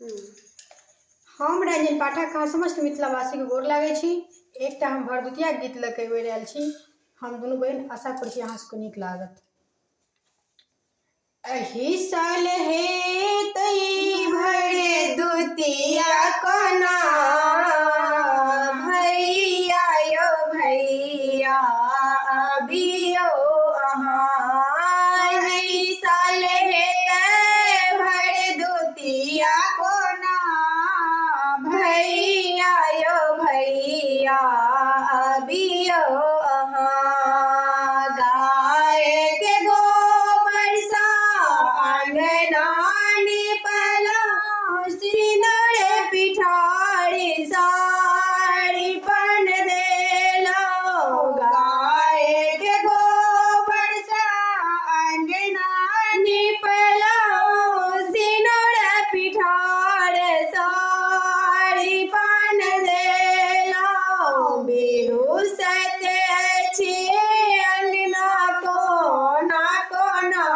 हम रंजन पाठक अहाँ समस्त मिथिलावासीके गोर लागै छी। एकटा हम भरदुतिया गीत लऽ कऽ एहि आयल छी। हम दुनू बहिन आशा करै छी अहाँ सबके नीक लागत। एहि साल हेतै भरदुतिया कोना भैया यौ भैया अबियौ अहाँ। एहि साल हेतै भरदुतिया कोना भैया यौ भैया अबियौ अहाँ। गाय के गोबरसँ अङ्गना निपलहुँ, सिन्दूर पिठारी साड़ी पन देलहुँ। गाय के गोबरसँ अङ्गना निपलहुँ, सिन्दूर पिठार साड़ी पन देलहुँ। बिहुँसैत अछि अङ्गना कोना कोना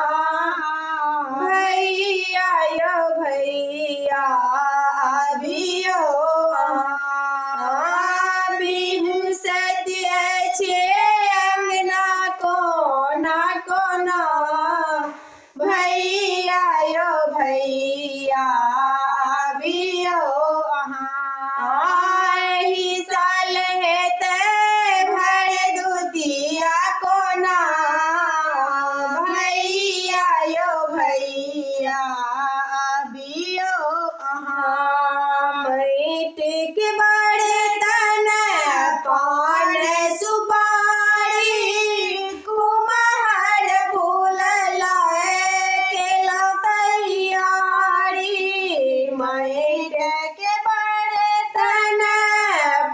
भैया यौ भैया अबियौ अहाँ। बिहुँसैत अछि अङ्गना कोना कोना भैया यौ भैया अबियौ अहाँ। एहि साल हेतै भरदुतिया कोना भैया यौ भैया अबियौ अहाँ। माटिके बर्तन पान सुपारी कुम्हर फूल लए केलहुँ तैयारी। माटिके बर्तन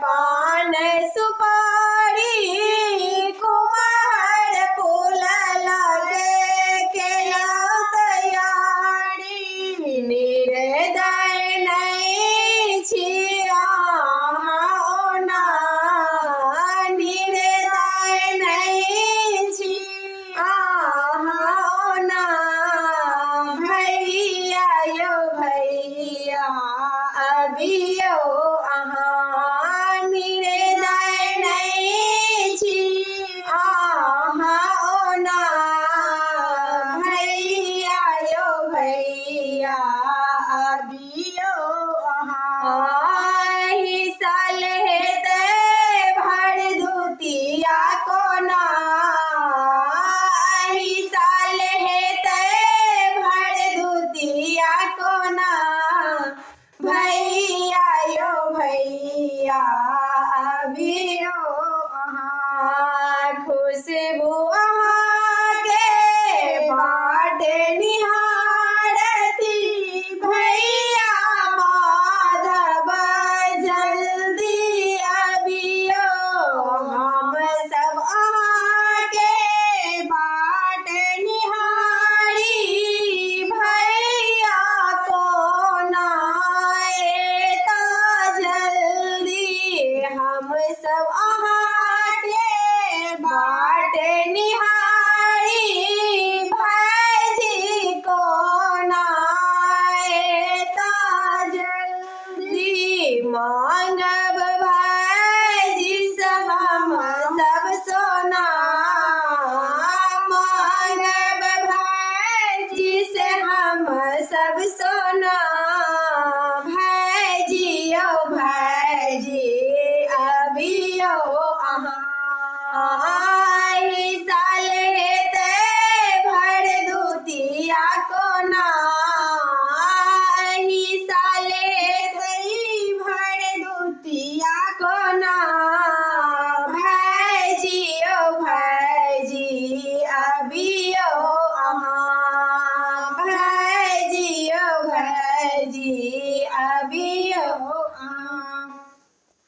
पान सुपारी कुम्हर फूल लए केलहुँ तैयारी। निर्दय नहि छी अहाँ ओना, निर्दय नहि छी अहाँ ओना भैया यौ भैया अबियौ अहाँ। निर्दय नहि छी अहाँ ओना भैया यौ भैया अबियौ अहाँ। एहि साल हेतै भरदुतिया कोना, एहि साल हेतै भरदुतिया कोना भैया यौ भैया अबियौ अहाँ। खुशबू अहाँके बाट निहारती भैया माधव जल्दी अबियौ। हम सब अहाँके बाट निहारी भैया कोना एता जल्दी। हम सब अहाँके बाट निहारी भाइजी कोना एता जल्दी। मांगब भाइजी से हम सब सोना, मांगब भाइजी से हम सब सोना भाइजी यौ भाइजी अबियौ अहाँ। एहि साल हेतै भरदुतिया कोना, एहि साल हेतै भरदुतिया कोना भाइजी यौ भाइजी अबियौ